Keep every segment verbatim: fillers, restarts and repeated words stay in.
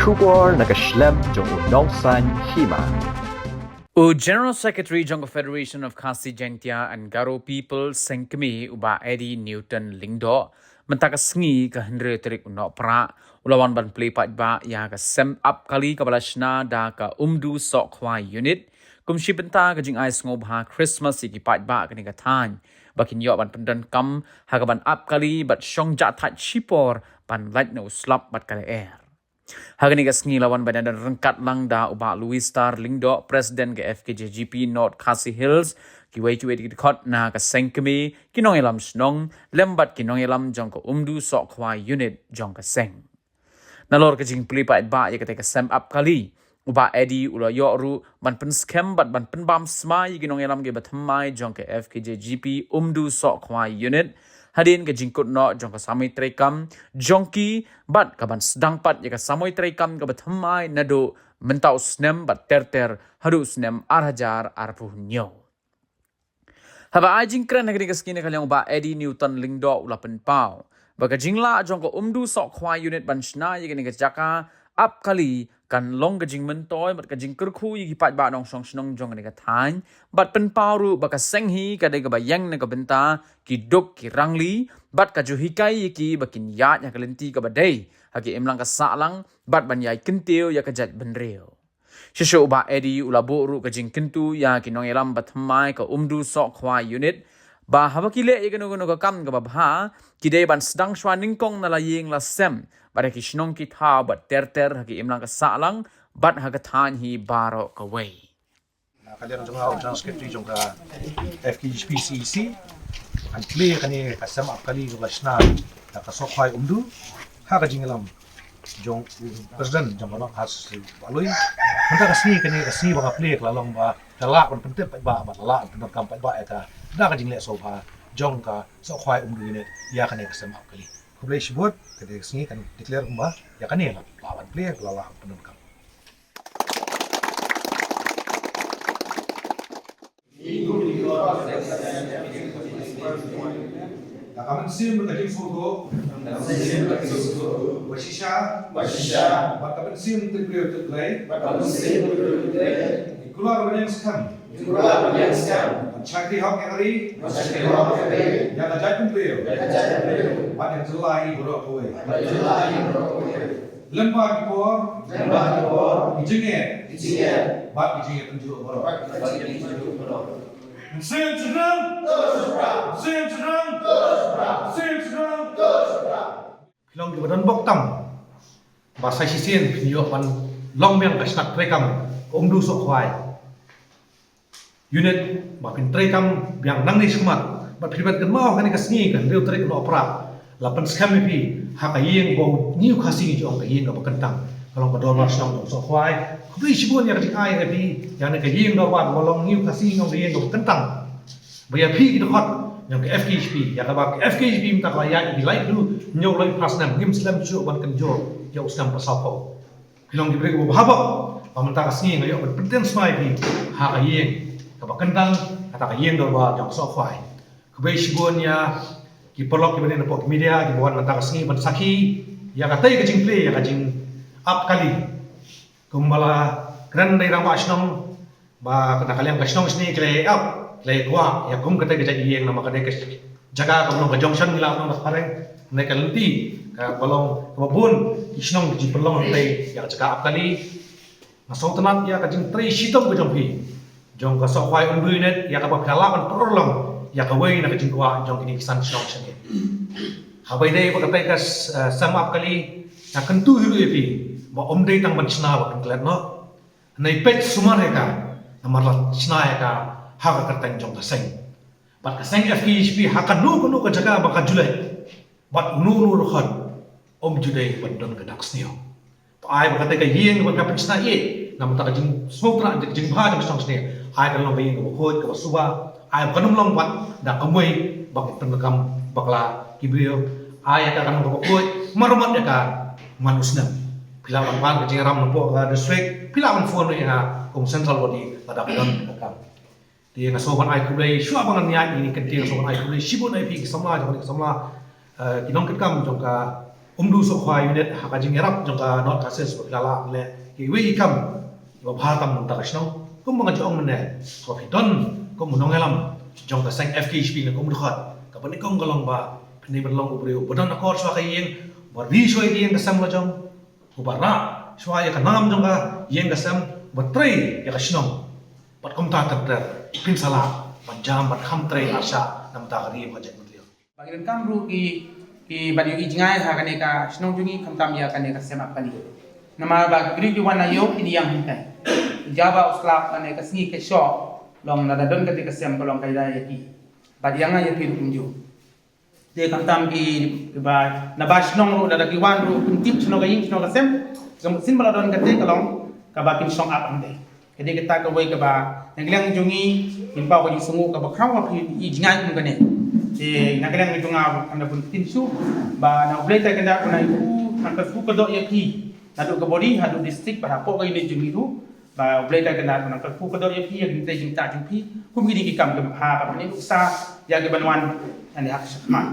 Khubor na ka shlem jong u nongsaiñ hima. U General Secretary jong ka Federation of Khasi Jaintia and Garo People, Seng Kmie, u Bah Eddie Newton Lyngdoh, mynta ka sngi ka hynriew tarik u Nohprah, u la wan ban plie paidbah ïa ka sem ap kali kaba la shna da ka Umdu Sohkhwai Unit kum shi bynta ka jingai sngewbha Christmas ïa ki paidbah kane ka thaiñ, ba kin ïoh ban pyndonkam ha kaban ap kali bad shong jahthait shipor ban lait na u slap bad ka lyer. Ha kane ka sngi la wan ban ïadon ryngkat lang da u Bah Louis Star Lyngdoh, President ka F K J G P North Khasi Hills, kiwei kiwei de ki dkhot na ka Seng Kmie, ki nongïalam shnong, lem bad ki nongïalam jong ka Umdu Sohkhwai Unit jong ka seng. Nalor ka jingplie paidbah ïa kata ka sem ap kali, u Bah Eddie u la ïoh ruh ban pynskhem bad ban pynbam smai ïa ki nongïalam kiba thymmai jong ka F K J G P Umdu Sohkhwai Unit hadien ka jingkut noh jong ka samoi treikam jong ki, bad kaban sdang pat ïa ka samoi treikam kaba thymmai naduh mynta u snem bad ter ter haduh u snem ar hajar arphew hynñiew. Haba ai jingkren ha kane ka sngi na ka liang, u Bah Eddie Newton Lyngdoh u la pynpaw ba ka jinglah jong ka Umdu Sohkhwai Unit ban shna ïa kane ka jaka ap kali kan long ka jingmyntoi bad ka jingkyrkhu ïa ki paidbah nongshong shnong jong kane ka thaiñ, bad pynpaw ruh ba ka seng hi ka dei kaba ïeng na ka bynta ki duk ki rangli, bad ka ju hikai ïa ki ba kin ïaid ha ka lynti kaba dei ha ka imlang ka sahlang bad ban ïai kyntiew ïa ka jaitbynriew. Shisha u Bah Eddie u la buh ruh ka jingkyntu ïa ki nongïalam ba thymmai ka Umdu Sohkhwai Unit ba haba ki leh ïa kano kano ka kam kaba bha, ki dei ban sdang shuwa nyngkong na la ïing la sem bad ha ki shnong ki thaw bad ter ter ha ka imlang ka sahlang bad ha ka thaiñ hi baroh kawei. Na ka liang jong nga u General Secretary jong ka F K J G P C E C, kan plie kane ka sem ap kali kaba la shna da ka Sohkhwai Umdu ha ka jingïalam jong u President jong ka North Khasi Hills, Bah Lui. Mynta ka sngi, kane ka sngi ba nga plie ka la long ba ka lah ban pyntip paidbah bad ka lah ban pyndonkam paidbah ïa ka, da ka jingleh sngewbha jong ka Sohkhwai Umdu Unit ïa kane ka sem ap kali. Khublei shibun, kane ka sngi kan declare kumba ïa kane la lah ban plie, la lah ban pyndonkam. Da ka mynsiem ka jingsngewthuh ba shisha, bad ka mynsiem tip briew tip Blei, ngi kular ban ïeng skhem ban shakri hok ïa ka ri, ïa ka jaitbynriew bad ïa ka jylla hi baroh kawei. Lem bad ki por, lem bad ki por, ki jingeh, ki jingeh, bad ki jingeh pynjuh baroh. Bad ki jingeh pynjuh baroh. Mynsiem shynrang, mynsiem shynrang, mynsiem shynrang. Phi long kiba don bok tam ba sa shisien phin ïoh ban long biang ka shnat treikam ka Umdu Sohkhwai Unit, ba phin treikam biang nangne shakhmat, bad phi dei ban kynmaw kane ka sngi ka hynriew tarik u Nohprah, la pynskhem ïa phi ha ka ïing ba ngi u Khasi ngi ju ong ka ïing kaba kyntang, ka long ka dorbar shnong jong Sohkhwai. Khublei shibun ïa ka jingai ïa phi ïa kane ka ïing dorbar ba long ngi u Khasi ngi ong ka ïing kaba kyntang. Ba ïa phi ki dkhot jong ka F K J P, ïa kaba ka F K J P mynta ka la ïaid ïa ki laiphew hynñiew laiphew phra snem, ngim slem shuh ban kynjur ïa u snem ba sawphew. Phi long ki briew kiba bha bok ba mynta ka sngi nga ïoh ban pyntip smai ïa phi ha ka ïing kaba kyntang, kata ka ïing dorbar jong Sohkhwai. Khublei shibun ïa ki paralok kiba dei na pdeng ki media kiba wan mynta ka sngi ban sakhi ïa katei ka jingplie, ïa ka jingap kali. Kumba la kren da i rangbah shnong, ba na ka liang ka shnong shane ki la ïap, ki la ïa kwah ïa kum katei ka jait ïing, namar katei ka jaka kaba long ka junction, ngi lah ban ong, da phareng, ne ka lynti kaba long kaba bun ki shnong ki jingpynlong hangtei ïa ka jaka ap kali. Nga sngewtynnat ïa ka jingtrei shitom ka jong phi, jong ka Sohkhwai Umdu Unit, ïa kaba phi la lah ban pynurlong ïa kawei na ka jingkwah jong kine ki san shnong shane. Haba ïadei bad katei ka, eh, sem ap kali, nga kyntu hi ruh ïa phi ba ym dei tang ban shna ba phin klet noh. Hynrei peit sumar ïa ka, namar la shna ïa ka ha ka kyrteng jong ka seng. Bad ka seng F K J G P ha kano kano ka jaka ba ka ju leit, bad uno uno ruh khot, ym ju dei ban don ka dak sniew. To ai ba katei ka ïing ba ka pynshna ïa, namar ka jingsngewtynnat, ka jingbha jong ka shnong shane, ai kan long ka ïing kaba khuid kaba suba, ai ba kan ym long pat da ka mei ba ki pyndonkam bakla ki briew. Ai ïa ka kan long kaba khuid, maramot ïa ka man u snem. Phi lah ban pan ka jingïalam na pdeng ka district, phi lah ban phone ïa nga kum central body lada ka don ka kam. Te nga sngewbha ban ai khublei, shuwa ba ngan ïaid ïa kane ka kyntien nga sngewbha ban ai khublei shibun ïa phi ki samla jong kane ka samla, eh, ki nongkitkam jong ka Umduh Sohkhwai unit ha ka jingïarap jong ka North Khasi Hills ba phi la lah ban leh kiwei ki kam kiba bha tam na ka bynta ka shnong. Kumba nga ju ong mynne, haba phi don kum u nongïalam jong ka seng F K H P na ka um u dkhot, kaba nyngkong ka long ba phin dei ban long u briew uba don akor shuwa ka ïing, uba ri shuwa ïa ka ïing ka sem la jong, uba rah shuwa ïa ka nam jong ka ïing ka sem, uba trei ïa ka shnong. Bad kumta ter ter phin sa lah ban jam ban kham trei arshah na ka bynta ka ri bad ka jaitbynriew. Ba ngi donkam ruh ki, kiba ïohi jngai ha kane ka shnong jong ngi, khamtam ïa kane ka sem Apkali. Namar ba ki briew ki wan na ïew ki ïeng hangtai. Jaba u slap lane ka sngi ka shoh, long lada don kata ka sem ka long ka ïada ïa ki. Bad ïa nga ïa phi ruh kumjuh. Te khamtam ki, kiba na bar shnong ruh, lada ki wan ruh kin tip shano ka ïing shano ka sem. Ka mut shisien ba la don kata ka long kaba kin shong ap hangtai. Ka dei kata kawei kaba na ka liang jong ngi ngin paw ka jingsngew kaba khraw ba phi ïohi jngai kum kane. Te na ka liang jong nga ruh, kan da bun ktien shuh ba na U Blei Trai Kynrad un ai u nang kyrkhu kyrdoh ïa phi, naduh ka body haduh district bad hapoh ka unit jong ngi ruh, ba U Blei Trai Kynrad un nang kyrkhu kyrdoh ïa phi ïa ka jingtrei jingktah jong phi kum kine ki kam kiba bha kaba phin nuksa ïa kiban wan hangne ha ka shakhmat.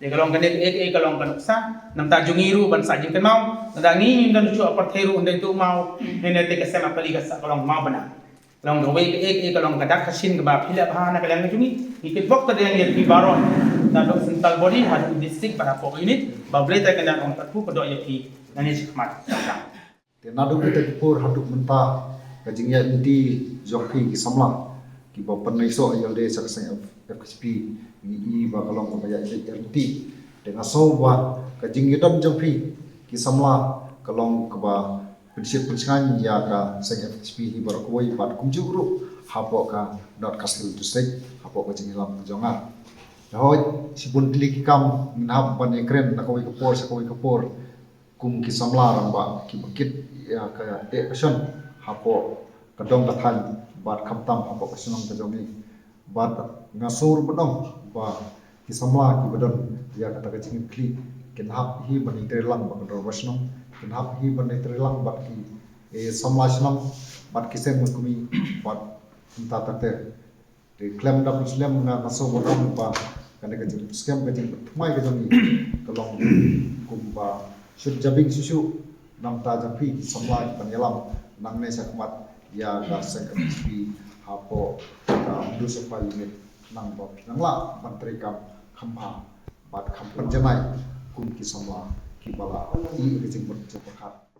Te ka long kane kaei kaei ka long ka nuksa na ka bynta jong ngi ruh ban sah jingkynmaw. Lada ngi ngim don shuh ha pyrthei ruh, hynrei to maw, hynrei te ka sem Apkali ka sah ka long maw bana. Ka long kawei kaei kaei ka long ka dak ka shin kaba phi leh bha na ka liang jong ngi. Ngi kitbok kyrdan ïa phi baroh, naduh central body haduh district bad hapoh unit, ba U Blei Trai Kynrad un kyrkhu kyrdoh ïa phi nangne shakhmat. Te naduh kata ka por haduh mynta, ka jingïaid lynti jong phi ki samla kiba pynleit soh ïalade sha ka seng F K H P, ngi i ba ka long kaba ïaid lynti. Te nga sngew ba ka jingïadon jong phi ki samla ka long kaba pynshit pynshngaiñ ïa ka seng F K H P hi baroh kawei bad kumjuh ruh hapoh ka North Khasi Hills District, hapoh ka jingïalam ka jong nga. Te hooid, shibun tylli ki kam ngin hap ban ïakren na kawei ka por sha kawei ka por, kum ki samla rangbah kiba kit ïa ka eh ka shon hapoh ka dong ka thaiñ bad khamtam hapoh ka shnong ka jong ngi. Bad nga sngew ruh ban ong ba ki samla kiba don ïa kata ka jingkitkhlieh kin hap hi ban ïatrei lang bad ka dorbar shnong, kin hap hi ban ïatrei lang bad ki, eh, samla shnong bad ki seng lynti bad kumta ter ter. Te khlem da pynslem, nga, nga sngew ban ong ba kane ka jingpynskhem, ka jingpynthymmai ka jong ngi ka long kumba shut jabieng shuh shuh na ka bynta jong phi ki samla kiban ïalam nangne shakhmat ïa ka seng F K H P hapoh ka Umduh Sohkhwai unit, khnang ba phin nang lah ban trei kam kham bha bad kham pynjanai kum ki samla kiba la ïoh ïa ka jingmut jingpyrkhat